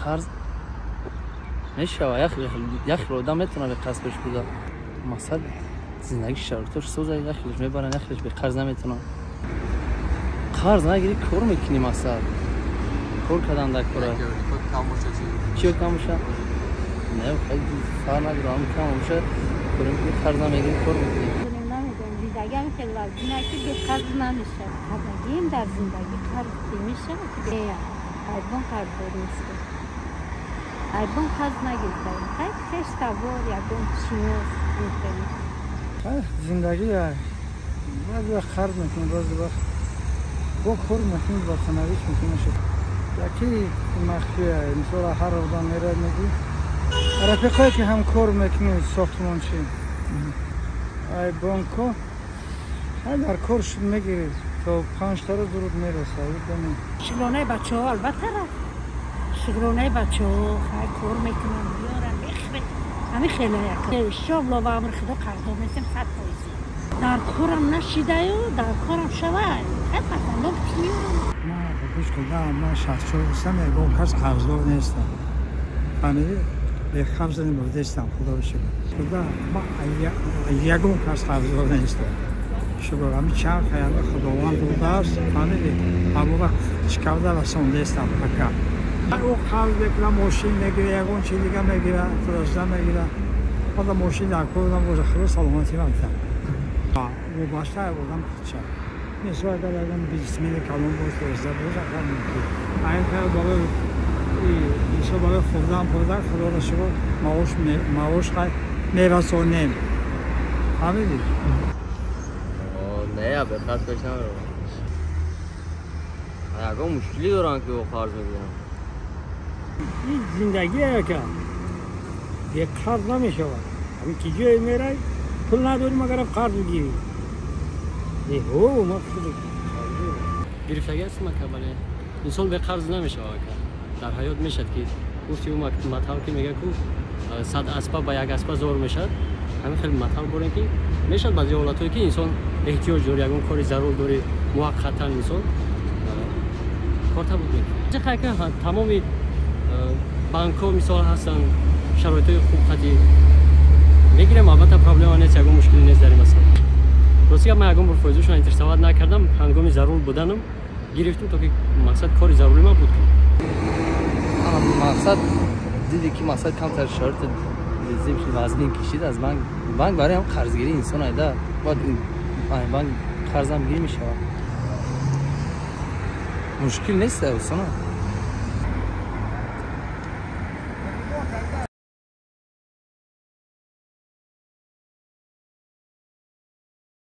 Қарз мешава, як хел одам метавона бе қарз пеш буда. Мақсад зиндагӣ шароитош соза, як хелаш мебаранд, як хелаш бе қарз наметавонад. Қарз нагирӣ, кор мекунӣ, мақсад кор кардан дар кора. Чиё кам боша? Не, фарқ надорад, ҳам кам боша, кор мекунӣ, қарз намегирӣ, кор мекунӣ. Зиндагӣ ҳам хеле вазина ки бе қарз намешавад. Кардагием дар зиндагӣ қарз мешавад ки айбон қарздор нестем. Айбон қарз нагирифтаем. Хай хеш табор, ягон шинос мехелем. Зиндагӣ баъзе вақт қарз мекунӣ, баъзе вақт бо кор мекунӣ, ватанавиш мекунӣ. Яки махфия, мисол ҳар одам мерад мегӯ рафиқое ки ҳам кор мекунӣ, сохтмончи, ай бонко дар кор шуд мегирӣ то 5 таро дуруд мерасад. Шуғлонаи бачаҳо, албатта, шуғлонаи бачаҳо, хай кор мекунам, биёрам, бихӯрем, ҳамин хеле иншоалло ба амри Худо қарздор нестем 100%. Дар корам нашидаю, дар корам шавад, хай фарзандон меёрам. Гӯш кунам, ман 64 ҳастам, ягон кас қарздор нестам. Фаҳмидӣ? Беқарз нестам, Худоро шукр. Худо, ман ягон кас қарздор нестам. Шукр, ҳамин чанд хаяли Худованд додааст, фаҳмидӣ? Ҳамон вақт чӣ карда расондестам пока. Ӯ қарз мекунад, мошин мегира, ягон чи дига мегира, тирозда мегира. Баъда мошин дар кор набошад, Худо саломатӣ мадиҳад. Вобаста одам худша. Мисол, агар ягон бизнесмени калон бош, тирозда боша, агар мумкин. Агар барои мисол барои хӯрдан хӯрдан, Худоро шукр, маош маош хай мерасонем. Фаҳмидӣ? Не, бе қарз пеш намеравам. Ягон мушкилӣ дорам ки бо қарз мегирам? Ин зиндагӣ яка бе қарз намешавад. Ҳамин ки ҷое мерай, пул надорӣ, магарам қарз бигирӣ. Ҳо, ма гирифтагӣ ҳастам, ака, бале. Инсон бе қарз намешавад, ака, дар ҳаёт. Мешад ки гуфти ӯ матал ки мега ку 100 аспа ба як аспа зор мешад, ҳамин хеле матал борем ки мешад баъзе ҳолатҳое ки инсон эҳтиёҷ дори, ягон кори зарур дори, муваққатан мисол корта буд мекунад. Тамоми банкҳо мисол ҳастанд, шароитҳои хуб қати мегирем, албатта, проблема нест, ягон мушкиле нест дар ин масъала. Рости гап, ман ягон бор фоизошон интересовать накардам, ҳангоми зарур буданам гирифтам, то ки мақсад кори зарури ман буд. Мақсад диди ки мақсад камтар шароити вазнин кишид, аз банк, банк барои ҳам қарзгирӣ инсон айда бояд банк қарзам гирӣ мешавад, мушкил нест, осона.